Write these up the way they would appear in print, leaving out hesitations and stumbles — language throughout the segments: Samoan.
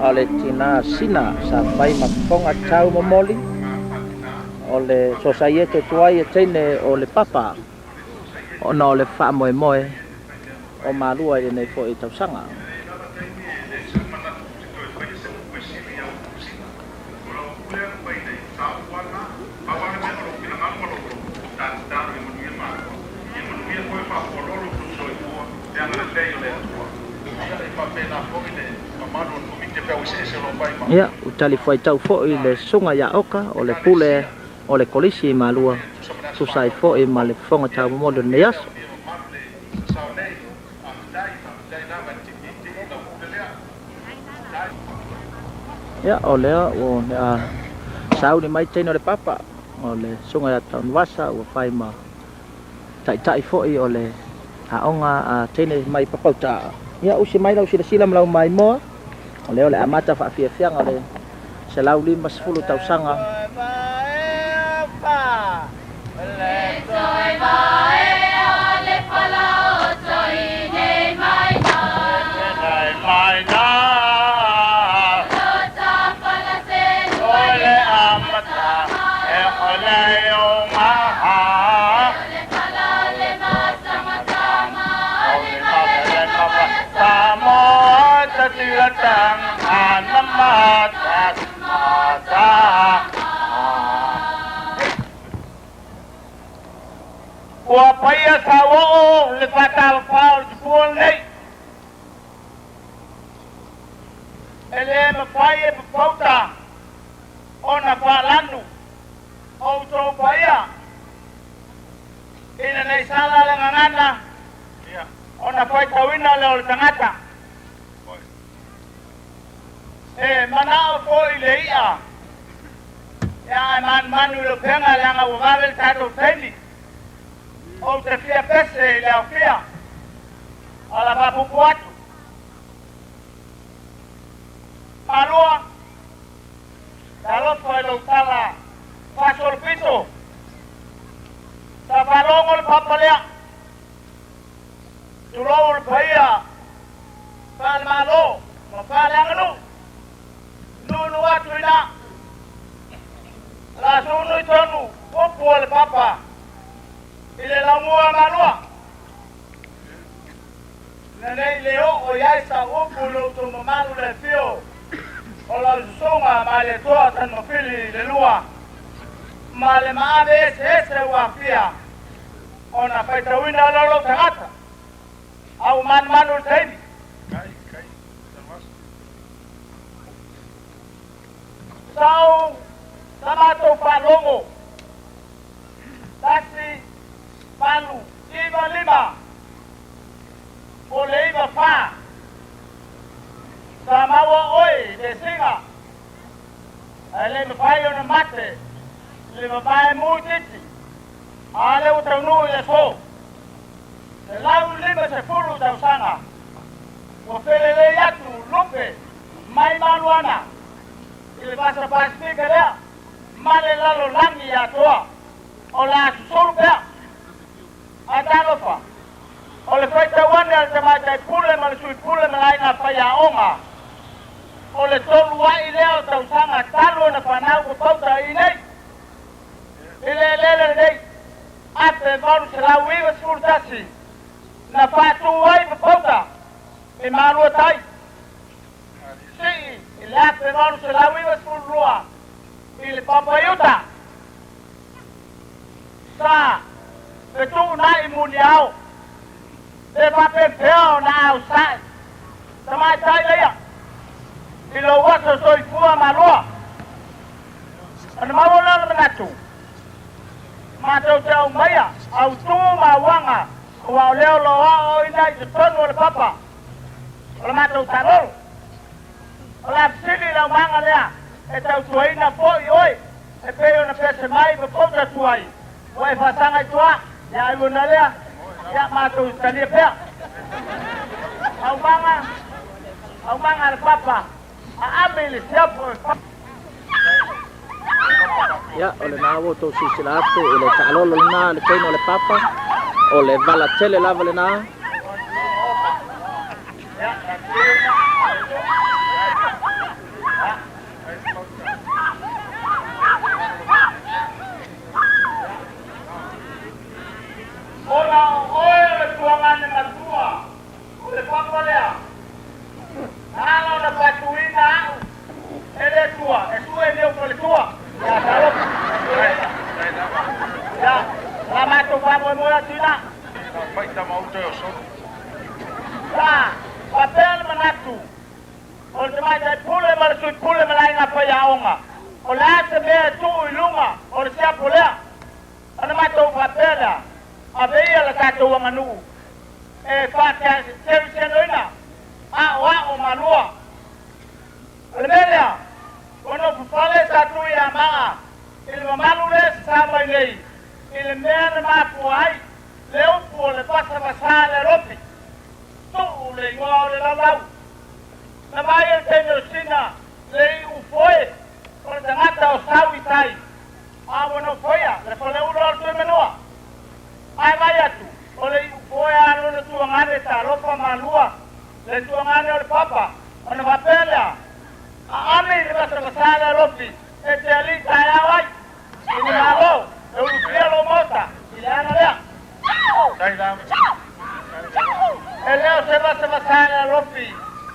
A o le tinā Sina sa fai ma fofoga tau momoli o le Sosaiete tuai e teine o le Papa ona o le faamoemoe o Malua i lenei foi tausaga. Ia, ua talifuaitau foi le Susuga ia Oka o le Pule o le Kolisi i Malua, tusa ai foi ma le fofoga taumomoli o lenei aso. Ia, o lea ua sauni mai teine o le papa, o le Susuga ia Taunivasa ua fai ma taitai foi o le aoga a teine mai Papauta. Ia, usi mai lau silasila ma lau maimoa, o lea o le amata faafiafiaga o le 150 tausaga. Ua paia sauoo le faatavafā o le tupua lenei. E le mafai e papauta ona faalanu outou paia ina nei sala le gagana ona faitauina lea o le tagata. E manao foi le i'a ia ae manumanu i lopega leaga ua vave le tatou taimi. Ou te fia pese i le aofia a la faapuupuu atu. Malua, talofa i lou tala faasolopito. Sa faalogo le papa lea. Tulou le paia faale-Malo ma faale-aganuu. Nunu atu ina. La sunu i tonu upu o le papa i le laumua Malua. Ina nei le oo i ai sa upu i lo outou mamalu le afio o lau susuga Malietoa Tanumafili le lua ma le maave eseese ua afia ona faitauina lea o lou tagata a ua manumanu i le taimi. Sau sa matou faalogo, 1, 8, 9, 5, o le 9, 4, sa maua oe i vesiga, ae le mafai ona mate i le vavae mu itiiti, a lea ua taunuu i le aso. 150 tausaga ua felelei atu lupe mai Maluana i le Vasa Pasefika lea ma le lalolagi atoa o le a susulu pea. Ae talofa, o le faitau ane a le tamaitai pule ma le sui pule ma le aiga faiaoga, o le tolu a'i lea o tausaga talu ona fanau papauta i nei i le eleele lenei 1891 na faatu ai papauta i Malua Tai. Sii i le 1892 i le Papaiuta sa fetuunai muniao pe faapefea ona ausa'i tamaitai leia i lou aso soifua malua. Ona maua lea o le manatu, matou te aumaia autu ma auaga aua o lea o lo o aoaoina i totonu o le papa o le matou taalolo. O le a fesili i le aumaga lea e tautuaina foi oe e pei ona pese mai ma pouta atu ai, ua e faasaga i tua, ia ai ona lea, ia matou talia pea. Aumaga, aumaga a le papa, aami i le siapo e. Ia, o lena ua outou silasila atu i le taalolo lena, le teine o le papa, o le vala tele lava lena. Sa faapea le manatu o le tamaitai pule ma le sui pule ma le aiga faiaoga, o le a se mea e tuu i luga o le siapo lea? Ona matou faapea lea, Ave ia le tatou aganuu e faakerisianoina aoao malua. O le mea lea, ua nofo fale sa tui ia Maa i le mamalu lea e sasā mai nei i le mea na mafua ai le upu o le vasavasā le alofi, tuu le igoa o le laulau. Na vaai e le teine o Sina le iu foe o le tagata o sau i tai, a ua nofoia le faleula o le Tuimanua. Ae vaai atu, o le iu foe a lona tuagane talofa malua, le tuagane o le papa, ona faapea lea, Aami i le vasavasa le alofi e te alii taeao ai, i le Malo e ulufia lou maota i le ana lea. E le o se vasavasa le alofi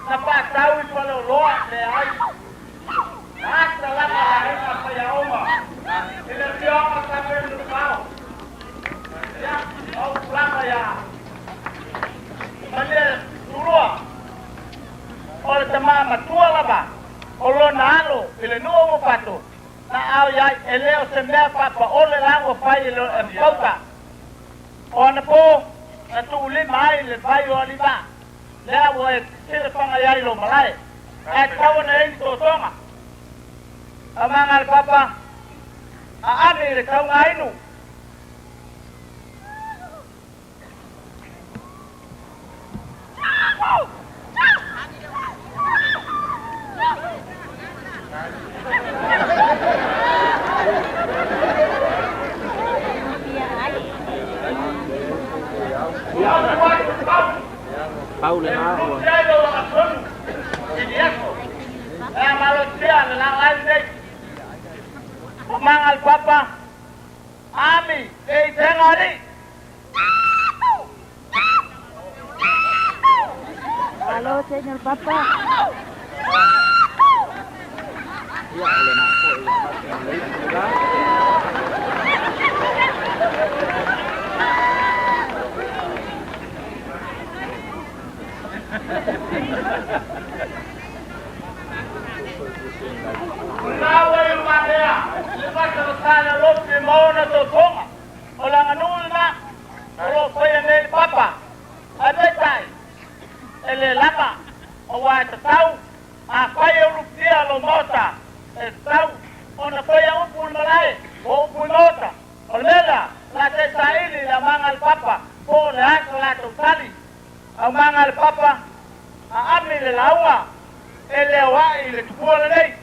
na faatau i faleoloa, leai. Na ata lava le aiga faiaoga i le afioaga o Saveluunupao. Ia, o upu lava ia Malietoulua, o le tama matua lava o lona alo i le nuu o Uafato, na ao i ai, e le o se mea faapaole la ua fai e le pauta. O anapo na tuulima ai le vai o Alivaa, lea ua e silafaga i ai lou malae, ae tatau ona i ai ni totoga. Taumaga a le papa, aami i le tauga inu. Pau lena ua. Maga le papa, ami le itega alii. Malo teine o le papa. Ia, o lena foi ua avatu ma le ipu le la. Lena ua i lumamea le vasavasa alofi ma ona totoga. O le aganuu lena o lo o faia nei le papa. Ae peitai, e le lava, aua e tatau, afai e ulufia lou maota, e tatau ona faia upu i le malae po o upu i maota. O le mea lea, o le a se i saili le aumaga a le papa po o le a sa latou tali. Aumaga a le papa, aami le lauga e leo a'i i le tupua lenei.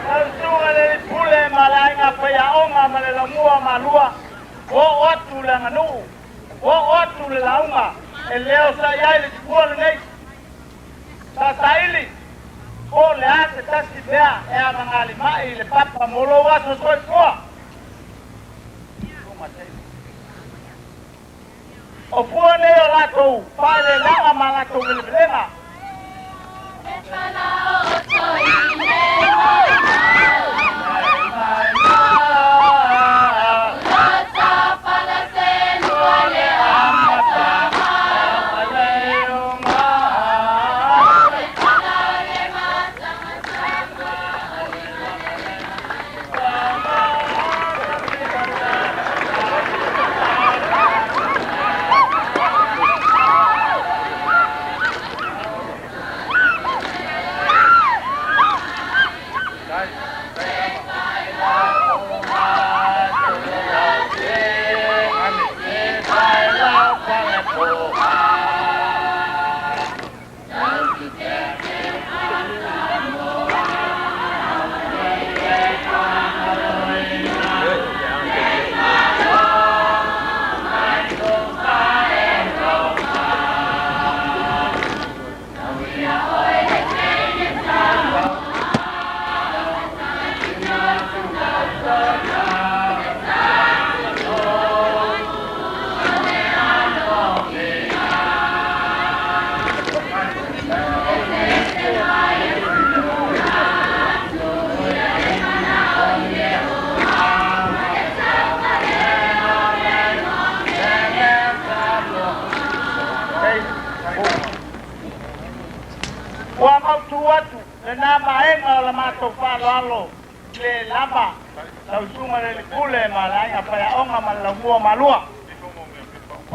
Lau susuga i le alii pule ma le aiga faiaoga ma le laumua malua, ua oo atu le aganuu, ua oo atu le lauga e leo sa i ai le tupua lenei. Sa saili, po o le a se tasi mea e avagalima'i i le papa mo lou aso soifua. O fua nei o latou faaeleeleaga ma latou velevelega. faufautu atu lena vaega o la matou faaaloalo i le lava lau susuga i le Pule ma le aiga faiaoga ma le laumua malua.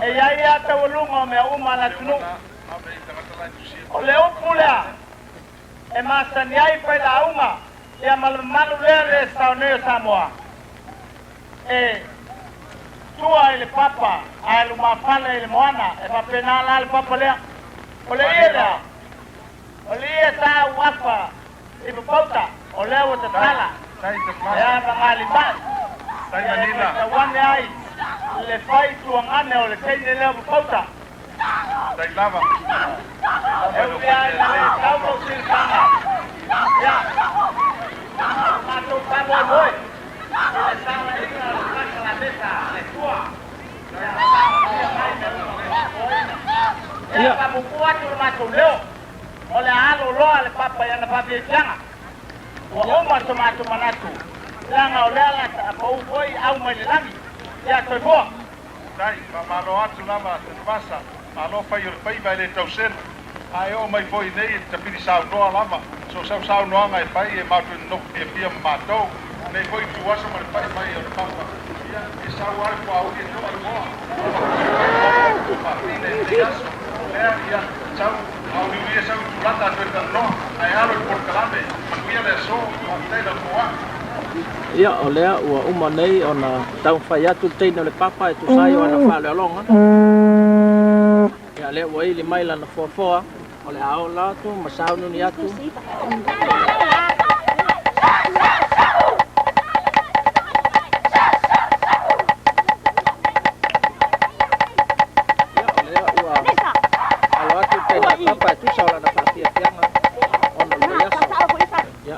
E i ai lava taualuga o mea uma a le atunuu. O le upu lea e masani ai failauga ia ma le mamalu lea le sao nei o Samoa e tua i le papa ae lumafale i le moana. E faapena la le papa lea. O le ie lea, o le ie sa auafa i papauta, o lea ua tatala e avagalima e tauane ai le fai tuagane o le teine lea o papauta. E ui lava ina le tau lou silafaga, ia, o matou faamoemoe i le saoaiga o le sakalameta a le Atua, ia faamanuia mai mea uma faafofoaina. Ia faapuupuu atu lo matou leo, o le a alo loa le papa i ana faafiafiaga. Ua uma so matou manatu, leaga o lea la pau foi au mai le lagi. Ia soifua! Tai, faamalo atu lava Tanuvasa, malo fai o le faiva e le tauselu. A e oo mai foi nei e tapili saunoa lava, so sau saunoaga e fai e matou nonofo fiafia ma matou. Nei foi ituaso ma le pai mai o le papa, ia e sau lava le puauli e toa le moa. Ua faafine i lenei aso. Lea ia sau auliuli e sau i tulaga toe talanoa, ae alo i le polokalame, manuia le aso, faafetai lau foai. Ia, o lea ua uma nei ona taumafai atu le teine o le papa e tusa ai o ana faaaloaloga. Ia, lea ua ili mai lana foafoa, o le a ola atu ma sauniuni atu. Ia, o lea ua alo atu le teine o le papa e tusa o lana faafiafiaga ona o le vaiaso. Ia,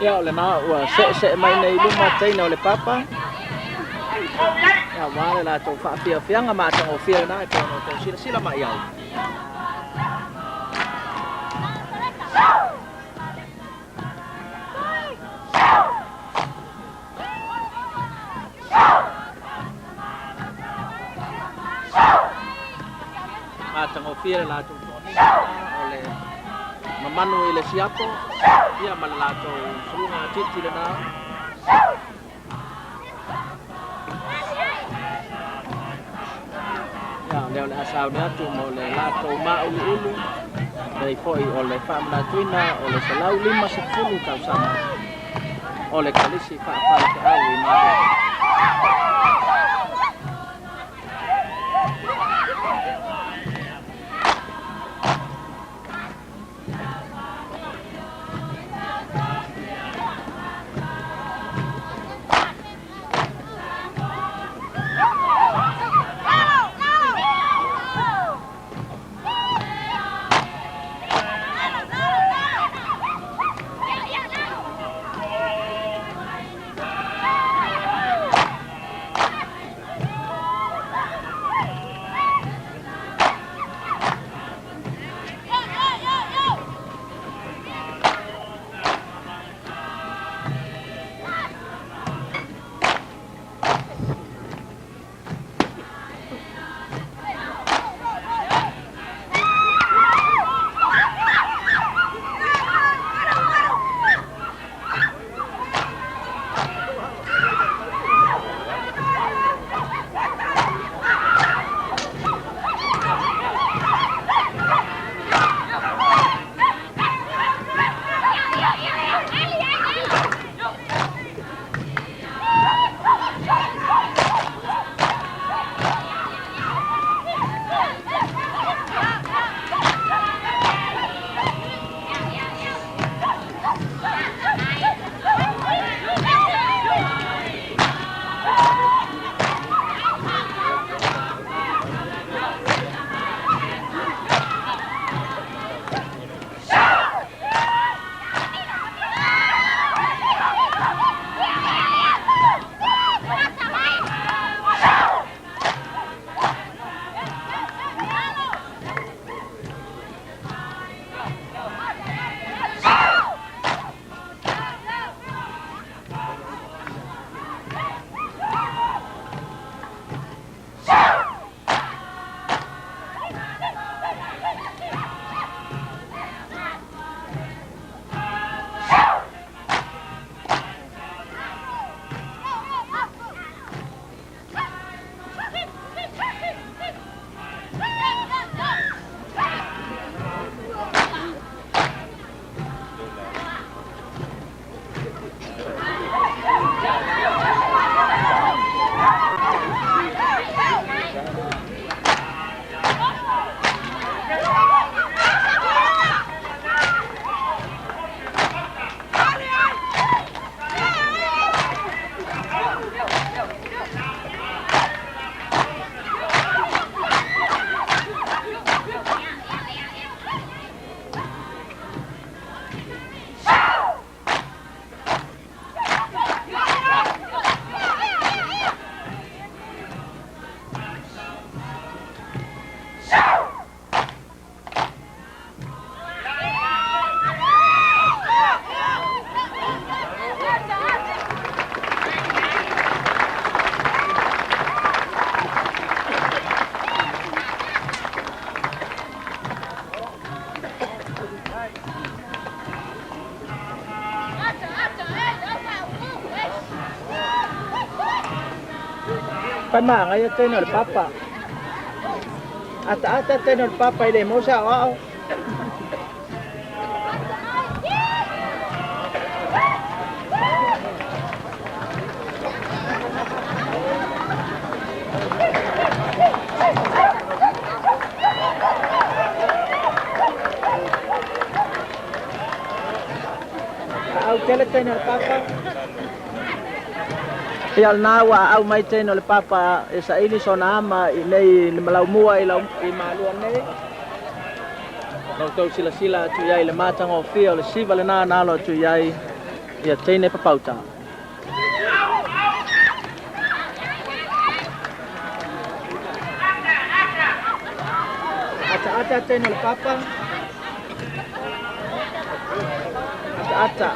Ia o lena ua se'ese'e mai nei i luma teine o le papa auā le latou faafiafiaga matagofie lena e pei ona outou silasila mai ai. Matagofie le latou toniga o le mamanu i le siapo ia ma le latou suluga titi lena. Ia, o lea o le a sauni atu mo le latou māuluulu, nei foi o le faamanatuina o le 150 tausaga o le Kolisi Faafalefeau i Malua. Pai magaia teine o le papa. Ataata teine o le papa i le maua se aoao. Aau tele teine o le papa. Ia o lena ua aau mai teine o le papa e saili sona ama i nei i le malaumua i lau i Malua nei. La outou silasila atu i ai i le matagofie o le siva lena na alo atu i ai. Ia teine papauta. Ata ata teine o le papa. Ata ata.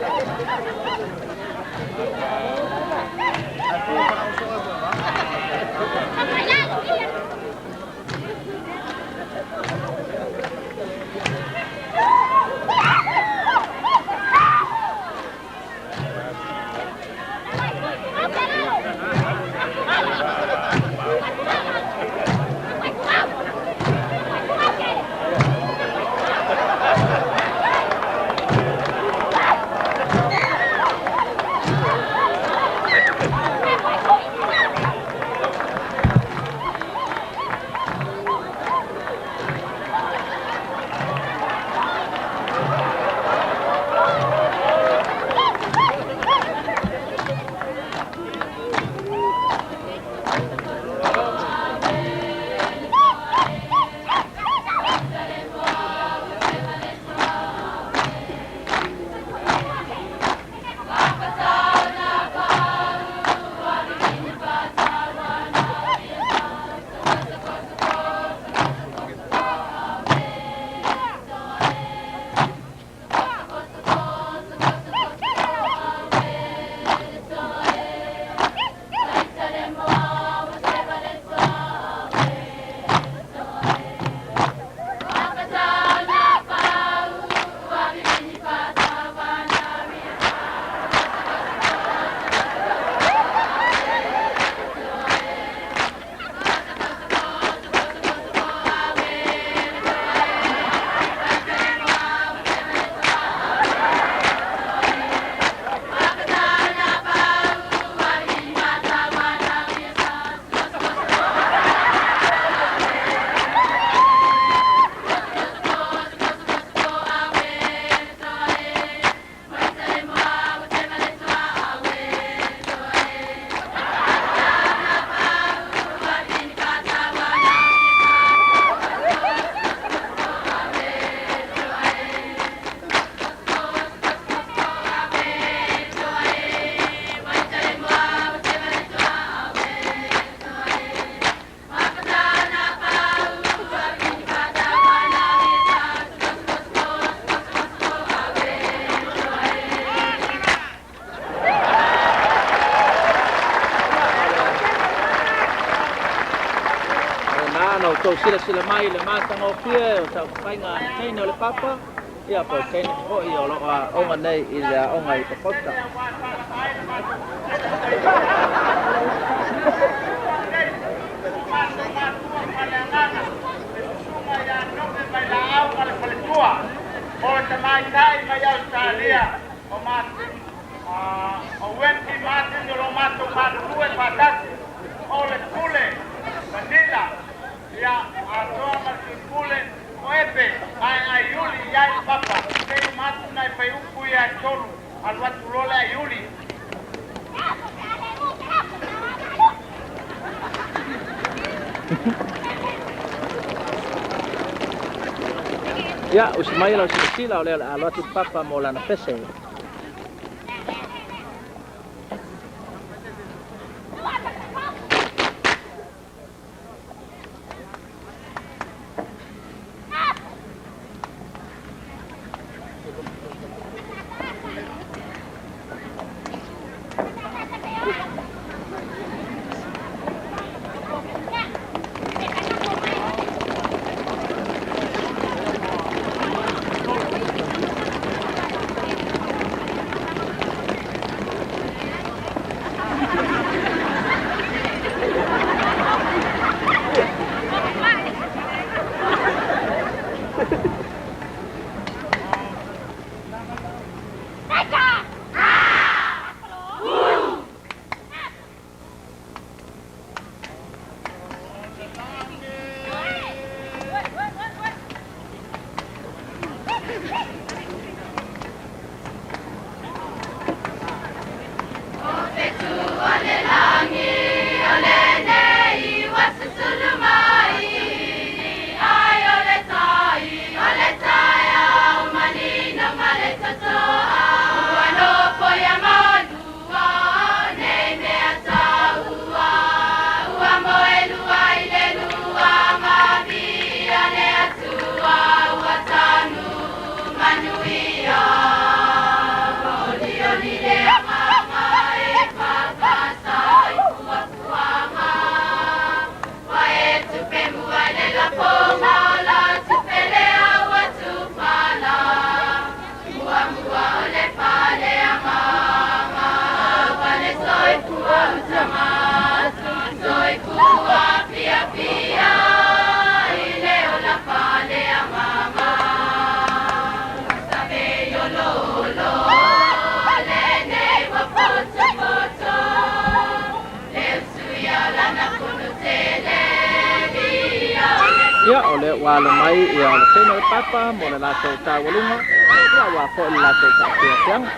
O na na outou silasila mai i le matagofie o taumafaiga a le teine o le papa, ia po o teine foi o loo aoga nei i le aoga i Papauta. Ia, atoa ma le Sui Pule o Epe, ae a Iuli i ai le papa, se i uma atu nai faiupu ia e tolu, alu atu loa le a Iuli. Ia, usi mai lau silasila o lea o le a alu atu le papa mo lana pese. alo mai ia le teine o le papa mo le latou taualuga, ia aua foi le latou faafiafiaga.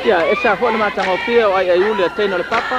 Ia, e ese lava foi le matagofie o aiaiuli a teine o le papa.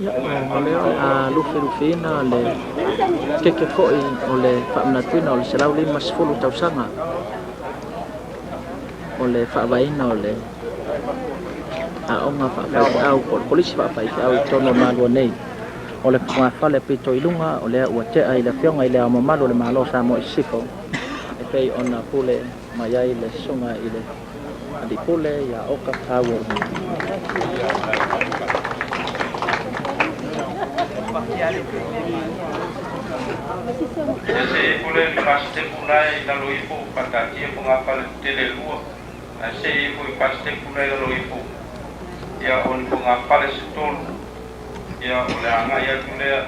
Ia, o lea o le a lufilufiina le keke foi o le faamanatuina o le 150 tausaga o le faavaeina o le aoga faafaifeau po o le kolisi faafaifeau i totonu o Malua nei. O le fogafale pito i luga o lea ua tea i le Afioga i Le Ao Mamalu o le Malo o Samoa i Sisifo e pei ona pule mai ai le Susuga i le Alii Pule ia Oka Powell. Ia se ifo lea i le fasitepu la e i lalo ifo ua faataatia fogafale tetele e lua, ae see ifo i fasitepu la e i lalo ifo, ia o ni fogafale se tolu, ia o le agai atu lea.